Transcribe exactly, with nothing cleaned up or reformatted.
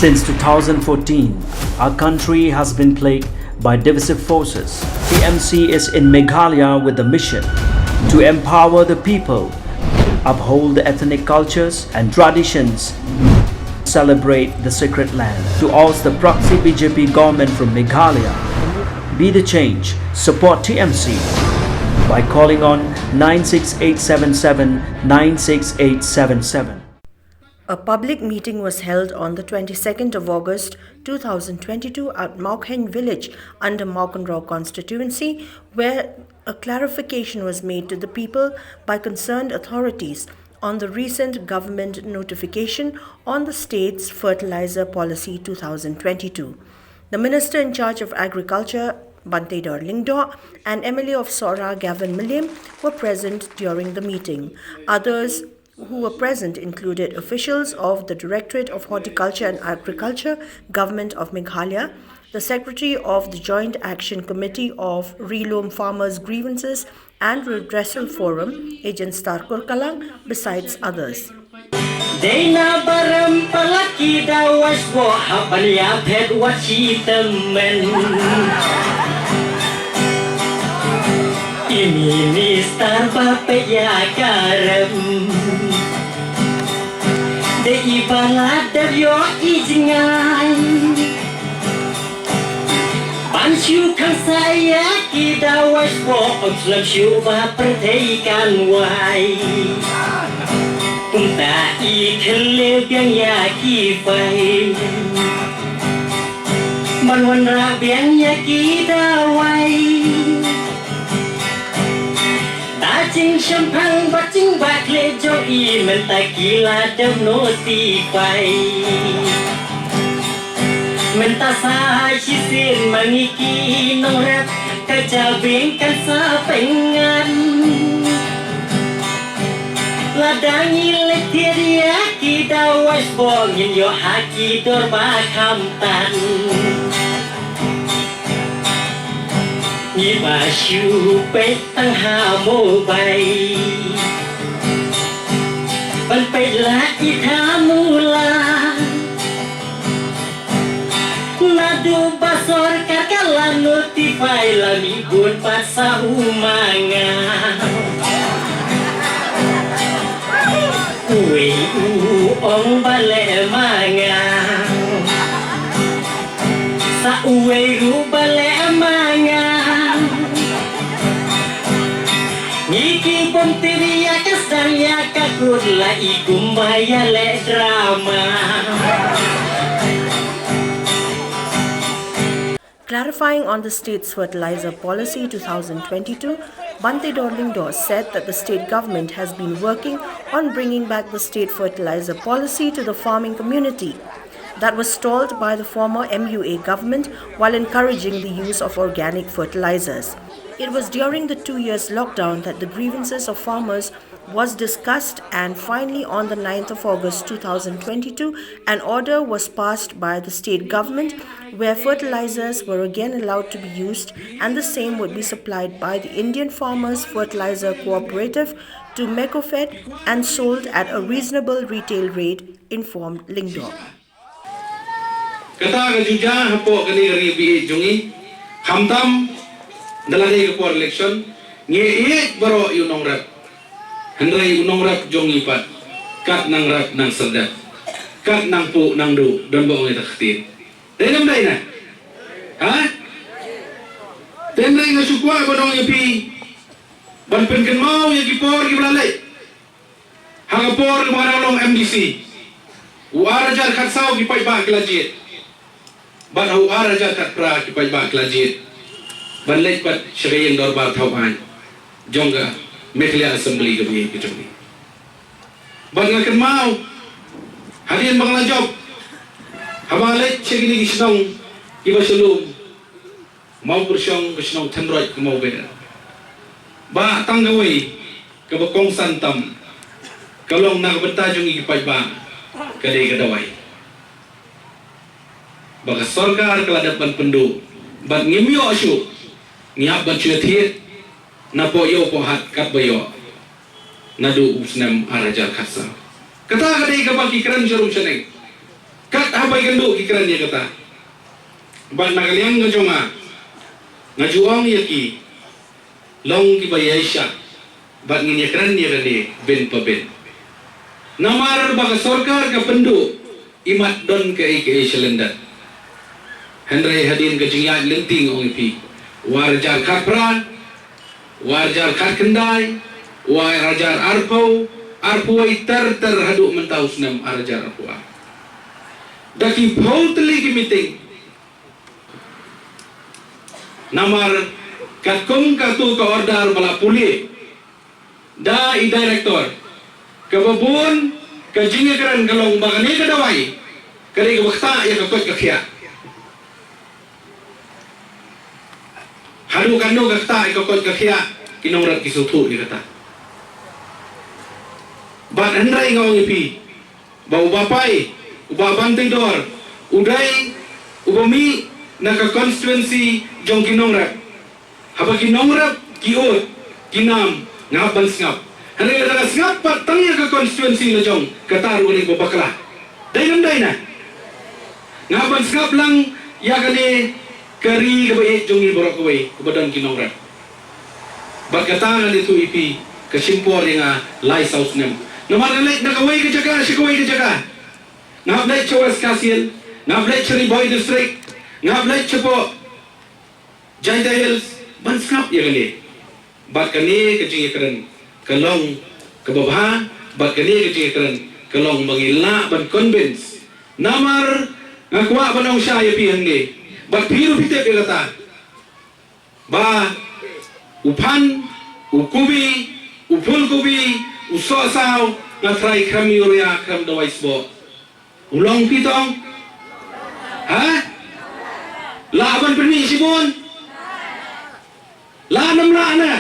Since two thousand fourteen, our country has been plagued by divisive forces. T M C is in Meghalaya with the mission to empower the people, uphold the ethnic cultures and traditions, celebrate the sacred land, to oust the proxy B J P government from Meghalaya. Be the change. Support T M C by calling on nine six eight seven seven nine six eight seven seven. A public meeting was held on the twenty-second of August two thousand twenty-two at Mawkheng village under Mawkynrew constituency, where a clarification was made to the people by concerned authorities on the recent government notification on the state's fertilizer policy two thousand twenty-two. The minister in charge of agriculture, Banteidor Lyngdoh, and M L A of Sohra, Gavin Mylliem, were present during the meeting. Others who were present included officials of the Directorate of Horticulture and Agriculture, Government of Meghalaya, the Secretary of the Joint Action Committee of Ri-lum Farmers Grievances and Redressal Forum, Agent Star Kurkalang, besides others. Dei na baram palat ki da wai sboh hap ban ïa phet wat shi tymmen. I minister ba peit ïa ka rem. Dei i ba la dep ïoh i jngai. Ban shu khang sa ïa ki da wai sboh, ym slem shuh ba pyrthei kan wai. Kumta i khynleh biang ïa ki file ban wanrah biang ïa ki da wai. Da jingshemphang bad jingbakla jong i mynta ki la dep notify. Mynta sa shisien ma ngi ki nongrep ka jabieng kan sa pyngan. Lada ngi leit thied ïa ki da wai sboh ngin ïoh ha ki dorbar khamtam. Ngi ba shu peit tang ha mobile ban peit la i thamula. Naduh ba sorkar ka la notify la mih bun pat sa u ma nga. Uwei u ong ba leh ma nga. Sa uwei ruh ba leh ma nga. Ngi ki bym tip ïa ka sdang ïa ka kut la i kumba ïa leh drama. Clarifying on the state's fertilizer policy two thousand twenty-two, Banteidor Lyngdoh said that the state government has been working on bringing back the state fertilizer policy to the farming community that was stalled by the former M U A government while encouraging the use of organic fertilizers. It was during the two years lockdown that the grievances of farmers was discussed, and finally on the ninth of August two thousand twenty-two, an order was passed by the state government where fertilizers were again allowed to be used and the same would be supplied by the Indian Farmers Fertilizer Cooperative to Mecofed and sold at a reasonable retail rate, informed Lyngdoh. Kata ka ju jia hapoh kane ka ri ba ïeit jong ngi. Khamtam da la dei ka por election, ngi ïeit baroh ïa u nongrep. Hynrei u nongrep jong ngi pat kat nang rep nang serdep, kat nang puh nang duh, don ba ong ïa ta ka ktien. Dei ne ym dei ne? Ha? Te hynrei nga shu kwah ban ong ïa phi ban pynkynmaw ïa ki por kiba la leit. Ha ka por kaba nga dang long M D C, u ar hajar khatsaw ki paidbah ki la jied. Bad ha u ar hajar khatphra ki paidbah ki la jied. Ban leit pat sha ka ïing dorbar thaw aiñ jong ka Meghalaya Assembly kaba ïeit ka jong ngi. Bad nga kynmaw hadien ba nga la jop, haba leit sha kine ki shnong kiba sha lum, Mawpyrshong, ka shnong Thynroit, ka Mawber. Ba tang kawei kaba kongsan tam ka long na ka bynta jong ngi ki paidbah, ka dei ka dawai. Ba ka sorkar ka la dep ban pynduh bad ngim ïoh shuh, ngi hap ban shu thied na poh ïew poh hat katba ïoh. Naduh u snem ar hajar khatsaw. Kata ka dei kaba ki kren sharum shaneng. Kat haba ïakynduh ki kren ïa kata. Bad na ka liang ka jong nga, nga ju ong ïa ki, long kiba ïaishah, bad ngin ïakren ïa kane bin pa bin. Namar ba ka sorkar ka pynduh, imat don kaei kaei sha lyndet. Hynrei hadien ka jingïaid lynti nga ong ïa phi, u ar hajar khatphra, u ar hajar khatkhyndai, u ar hajar arphew, arphew wei ter ter haduh mynta u snem ar hajar arphew ar. Da ki phew tylli ki meeting. Namar katkum katu ka order ba la pule da i director, kaba bun ka jingïakren ka long ba kane ka dawai ka dei kaba ktah ïa ka koit ka khiah. Haduh katno ka ktah ïa ka koit ka khiah, ki nongrep ki sngewthuh ïa kata. Bad hynrei nga ong ïa phi, ba u Bah Pai, u Bah Banteidor, u dei uba mih na ka constituency jong ki nongrep. Haba ki nongrep ki ud, ki nam, nga hap ban sngap. Hynrei lada nga sngap pat tang ïa ka constituency la jong, kata ruh ka dei kaba bakla. Dei ne ym dei na? Nga hap ban sngap lang ïa kane ka ri kaba ïeit jong ngi baroh kawei, kaba don ki nongrep. Bad kata ngan ïathuh ïa phi, ka shim por ïa nga lai saw snem. Namar nga leit na kawei ka jaka sha kawei ka jaka. Nga hap leit sha West Khasi Hills, nga hap leit sha Ri Bhoi District, nga hap leit shapoh Jaintia Hills, ban sngap ïa kane. Bad kane ka jingïakren ka long kaba bha, bad kane ka jingïakren ka long ba ngin lah ban convince. Namar nga kwah ban ong shai ïa phi hangne, bad phi ruh phi tip ïa kata, ba u phan, u kubi, u phulkubi, u sohsaw, nga tharai khlem urea, khlem dawai sboh. U long phi tong? Ha? Lah ban pynmih shibun? Lah ne ym lah ne?